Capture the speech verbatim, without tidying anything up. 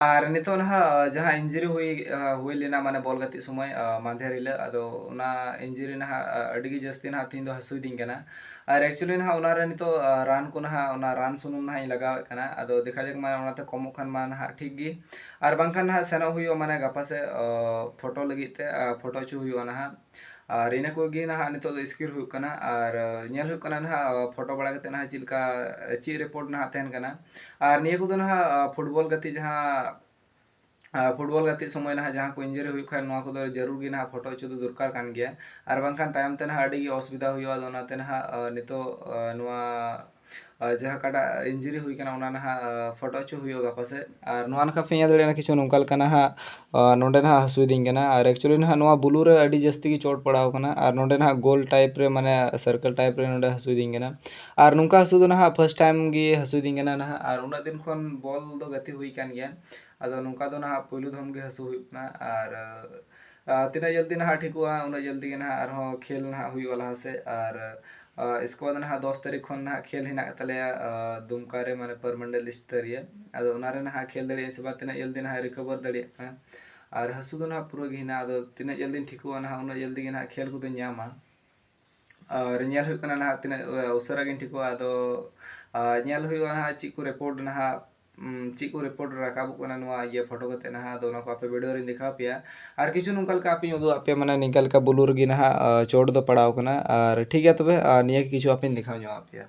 ᱟᱨ ᱱᱤᱛᱚᱜ ᱱᱟᱦᱟᱜ ᱡᱟᱦᱟᱸ ᱤᱧᱡᱩᱨᱤ ᱦᱩᱭ ᱦᱩᱭ ᱞᱮᱱᱟ, ᱢᱟᱱᱮ ᱵᱚᱞ ᱜᱟᱛᱮᱜ ᱥᱚᱢᱚᱭ ᱢᱟᱫᱷᱮᱨ ᱦᱤᱞᱳᱜ, ᱟᱫᱚ ᱚᱱᱟ ᱤᱧᱡᱩᱨᱤ ᱱᱟᱦᱟᱜ ᱟᱹᱰᱤ ᱜᱮ ᱡᱟᱹᱥᱛᱤ ᱱᱟᱦᱟᱜ ᱛᱤᱦᱤᱧ ᱫᱚ ᱦᱟᱹᱥᱩᱭᱤᱫᱤᱧ ᱠᱟᱱᱟ᱾ ᱟᱨ ᱮᱠᱪᱩᱭᱮᱞᱤ ᱱᱟᱦᱟᱜ ᱚᱱᱟᱨᱮ ᱱᱤᱛᱚᱜ ᱨᱟᱱ ᱠᱚ ᱱᱟᱦᱟᱜ, ᱚᱱᱟ ᱨᱟᱱ ᱥᱩᱱᱩᱢ ᱱᱟᱦᱟᱜ ᱤᱧ ᱞᱟᱜᱟᱣᱮᱫ ᱠᱟᱱᱟ᱾ ᱟᱫᱚ ᱫᱮᱠᱷᱟ ᱡᱟᱠ, ᱢᱟᱱᱮ ᱚᱱᱟᱛᱮ ᱠᱚᱢᱚᱜ ᱠᱷᱟᱱ ᱢᱟ ᱱᱟᱦᱟᱜ ᱴᱷᱤᱠ ᱜᱮ, ᱟᱨ ᱵᱟᱝᱠᱷᱟᱱ ᱱᱟᱦᱟᱜ ᱥᱮᱱᱚᱜ ᱦᱩᱭᱩᱜᱼᱟ, ᱢᱟᱱᱮ ᱜᱟᱯᱟ ᱥᱮᱫ ᱯᱷᱳᱴᱳ ᱞᱟᱹᱜᱤᱫ ᱛᱮ, ᱯᱷᱳᱴᱳ ᱦᱚᱪᱚ ᱦᱩᱭᱩᱜᱼᱟ ᱱᱟᱦᱟᱜ᱾ ᱟᱨ ᱤᱱᱟᱹ ᱠᱚᱜᱮ ᱱᱟᱦᱟᱜ ᱱᱤᱛᱚᱜ ᱫᱚ ᱥᱠᱤᱞ ᱦᱩᱭᱩᱜ ᱠᱟᱱᱟ, ᱟᱨ ᱧᱮᱞ ᱦᱩᱭᱩᱜ ᱠᱟᱱᱟ ᱱᱟᱦᱟᱜ ᱯᱷᱳᱴᱳ ᱵᱟᱲᱟ ᱠᱟᱛᱮ ᱱᱟᱦᱟᱜ ᱪᱮᱫ ᱞᱮᱠᱟ, ᱪᱮᱫ ᱨᱤᱯᱳᱨᱴ ᱱᱟᱦᱟᱜ ᱛᱟᱦᱮᱱ ᱠᱟᱱᱟ᱾ ᱟᱨ ᱱᱤᱭᱟᱹ ᱠᱚᱫᱚ ᱱᱟᱦᱟᱜ ᱯᱷᱩᱴᱵᱚᱞ ᱜᱟᱛᱮᱜ ᱡᱟᱦᱟᱸ ᱯᱷᱩᱴᱵᱚᱞ ᱜᱟᱛᱮᱜ ᱥᱚᱢᱚᱭ ᱱᱟᱦᱟᱜ ᱡᱟᱦᱟᱸ ᱠᱚ ᱤᱧᱡᱩᱨᱤ ᱦᱩᱭᱩᱜ ᱠᱷᱟᱱ, ᱱᱚᱣᱟ ᱠᱚᱫᱚ ᱡᱟᱹᱨᱩᱲ ᱜᱮ ᱱᱟᱦᱟᱜ ᱯᱷᱳᱴᱳ ᱦᱚᱪᱚ ᱫᱚ ᱫᱚᱨᱠᱟᱨ ᱠᱟᱱ ᱜᱮᱭᱟ, ᱟᱨ ᱵᱟᱝᱠᱷᱟᱱ ᱛᱟᱭᱚᱢ ᱛᱮ ᱱᱟᱦᱟᱜ ᱟᱹᱰᱤ ᱜᱮ ᱚᱥᱩᱵᱤᱫᱷᱟ ᱦᱩᱭᱩᱜᱼᱟ᱾ ᱟᱫᱚ ᱚᱱᱟᱛᱮ ᱱᱟᱦᱟᱜ ᱱᱤᱛᱚᱜ ᱱᱚᱣᱟ ᱡᱟᱦᱟᱸ ᱚᱠᱟᱴᱟᱜ ᱤᱧᱡᱩᱨᱤ ᱦᱩᱭ ᱠᱟᱱᱟ, ᱚᱱᱟ ᱱᱟᱦᱟᱜ ᱯᱷᱳᱴᱳ ᱦᱚᱪᱚ ᱦᱩᱭᱩᱜᱼᱟ ᱜᱟᱯᱟ ᱥᱮᱫ᱾ ᱟᱨ ᱱᱚᱣᱟ ᱱᱟᱠᱷᱟ ᱯᱮ ᱧᱮᱞ ᱫᱟᱲᱮᱭᱟᱜᱼᱟ ᱠᱤᱪᱷᱩ ᱱᱚᱝᱠᱟ ᱞᱮᱠᱟ ᱱᱟᱦᱟᱜ ᱱᱚᱰᱮ ᱱᱟᱦᱟᱜ ᱦᱟᱹᱥᱩᱭᱤᱫᱤᱧ ᱠᱟᱱᱟ᱾ ᱟᱨ ᱮᱠᱪᱩᱭᱮᱞᱤ ᱱᱟᱦᱟᱜ ᱱᱚᱣᱟ ᱵᱩᱞᱩ ᱨᱮ ᱟᱹᱰᱤ ᱡᱟᱹᱥᱛᱤ ᱜᱮ ᱪᱳᱴ ᱯᱟᱲᱟᱣ ᱠᱟᱱᱟ, ᱟᱨ ᱱᱚᱰᱮ ᱱᱟᱦᱟᱜ ᱜᱳᱞ ᱴᱟᱭᱤᱯ ᱨᱮ, ᱢᱟᱱᱮ ᱥᱟᱨᱠᱮᱞ ᱴᱟᱭᱤᱯ ᱨᱮ ᱱᱚᱰᱮ ᱦᱟᱹᱥᱩᱭᱤᱫᱤᱧ ᱠᱟᱱᱟ᱾ ᱟᱨ ᱱᱚᱝᱠᱟ ᱦᱟᱹᱥᱩ ᱫᱚ ᱱᱟᱦᱟᱜ ᱯᱷᱟᱥᱴ ᱴᱟᱭᱤᱢ ᱜᱮ ᱦᱟᱹᱥᱩᱭᱤᱫᱤᱧ ᱠᱟᱱᱟ ᱱᱟᱦᱟᱜ, ᱟᱨ ᱩᱱᱟᱹᱜ ᱫᱤᱱ ᱠᱷᱚᱱ ᱵᱚᱞ ᱫᱚ ᱜᱟᱛᱮ ᱦᱩᱭ ᱠᱟᱱ ᱜᱮᱭᱟ᱾ ᱟᱫᱚ ᱱᱚᱝᱠᱟ ᱫᱚ ᱱᱟᱦᱟᱜ ᱯᱳᱭᱞᱳ ᱫᱷᱚᱢ ᱜᱮ ᱦᱟᱹᱥᱩ ᱦᱩᱭᱩᱜ ᱠᱟᱱᱟ᱾ ᱟᱨ ᱛᱤᱱᱟᱹᱜ ᱡᱚᱞᱫᱤ ᱱᱟᱦᱟᱜ ᱴᱷᱤᱠᱚᱜᱼᱟ, ᱩᱱᱟᱹᱜ ᱡᱚᱞᱫᱤ ᱜᱮ ᱱᱟᱦᱟᱜ ᱟᱨᱦᱚᱸ ᱠᱷᱮᱞ ᱱᱟᱦᱟᱜ ᱦᱩᱭᱩᱜᱼᱟ ᱞᱟᱦᱟ ᱥᱮᱫ᱾ ᱟᱨ ᱤᱥᱠᱮ ᱵᱟᱫᱽ ᱱᱟᱦᱟᱜ ᱫᱚᱥ ᱛᱟᱹᱨᱤᱠᱷ ᱠᱷᱚᱱ ᱱᱟᱦᱟᱜ ᱠᱷᱮᱞ ᱦᱮᱱᱟᱜ ᱛᱟᱞᱮᱭᱟ ᱫᱩᱢᱠᱟ ᱨᱮ, ᱢᱟᱱᱮ ᱯᱟᱨᱢᱟᱱᱰᱟᱞ ᱥᱛᱚᱨᱤᱭᱟ᱾ ᱟᱫᱚ ᱚᱱᱟᱨᱮ ᱱᱟᱦᱟᱜ ᱠᱷᱮᱞ ᱫᱟᱲᱮᱭᱟᱜᱼᱟ ᱥᱮ ᱵᱟᱝ, ᱛᱤᱱᱟᱹᱜ ᱡᱚᱞᱫᱤ ᱱᱟᱦᱟᱜ ᱨᱤᱠᱚᱵᱷᱟᱨ ᱫᱟᱲᱮᱭᱟᱜ ᱠᱟᱱᱟ᱾ ᱟᱨ ᱦᱟᱹᱥᱩ ᱫᱚ ᱱᱟᱦᱟᱜ ᱯᱩᱨᱟᱹ ᱜᱮ ᱦᱮᱱᱟᱜᱼᱟ᱾ ᱟᱫᱚ ᱛᱤᱱᱟᱹᱜ ᱡᱚᱞᱫᱤᱧ ᱴᱷᱤᱠᱚᱜᱼᱟ ᱱᱟᱦᱟᱜ, ᱩᱱᱟᱹᱜ ᱡᱚᱞᱫᱤ ᱜᱮ ᱱᱟᱦᱟᱜ ᱠᱷᱮᱞ ᱠᱚᱫᱚᱧ ᱧᱟᱢᱟ᱾ ᱟᱨ ᱧᱮᱞ ᱦᱩᱭᱩᱜ ᱠᱟᱱᱟ ᱱᱟᱦᱟᱜ ᱛᱤᱱᱟᱹᱜ ᱩᱥᱟᱹᱨᱟ ᱜᱤᱧ ᱴᱷᱤᱠᱚᱜᱼᱟ᱾ ᱟᱫᱚ ᱧᱮᱞ ᱦᱩᱭᱩᱜᱼᱟ ᱱᱟᱦᱟᱜ ᱪᱮᱫ ᱠᱚ ᱨᱤᱯᱳᱨᱴ ᱱᱟᱦᱟᱜ ᱪᱮᱫ ᱠᱚ ᱨᱤᱯᱳᱨᱴ ᱨᱟᱠᱟᱵᱚᱜ ᱠᱟᱱᱟ ᱱᱚᱣᱟ ᱤᱭᱟᱹ ᱯᱷᱳᱴᱳ ᱠᱟᱛᱮ ᱱᱟᱦᱟᱜ᱾ ᱟᱫᱚ ᱚᱱᱟ ᱠᱚ ᱟᱯᱮ ᱵᱷᱤᱰᱤᱭᱳ ᱨᱤᱧ ᱫᱮᱠᱷᱟᱣ ᱯᱮᱭᱟ᱾ ᱟᱨ ᱠᱤᱪᱷᱩ ᱱᱚᱝᱠᱟ ᱞᱮᱠᱟ ᱟᱯᱮᱧ ᱩᱫᱩᱜ ᱟᱯᱮᱭᱟ, ᱢᱟᱱᱮ ᱱᱤᱝᱠᱟ ᱞᱮᱠᱟ ᱵᱩᱞᱩ ᱨᱮᱜᱮ ᱱᱟᱦᱟᱜ ᱪᱳᱴ ᱫᱚ ᱯᱟᱲᱟᱣ ᱠᱟᱱᱟ᱾ ᱟᱨ ᱴᱷᱤᱠ ᱜᱮᱭᱟ ᱛᱚᱵᱮ, ᱟᱨ ᱱᱤᱭᱟᱹ ᱜᱮ ᱠᱤᱪᱷᱩ ᱟᱯᱮᱧ ᱫᱮᱠᱷᱟᱣ ᱧᱚᱜ ᱟᱯᱮᱭᱟ᱾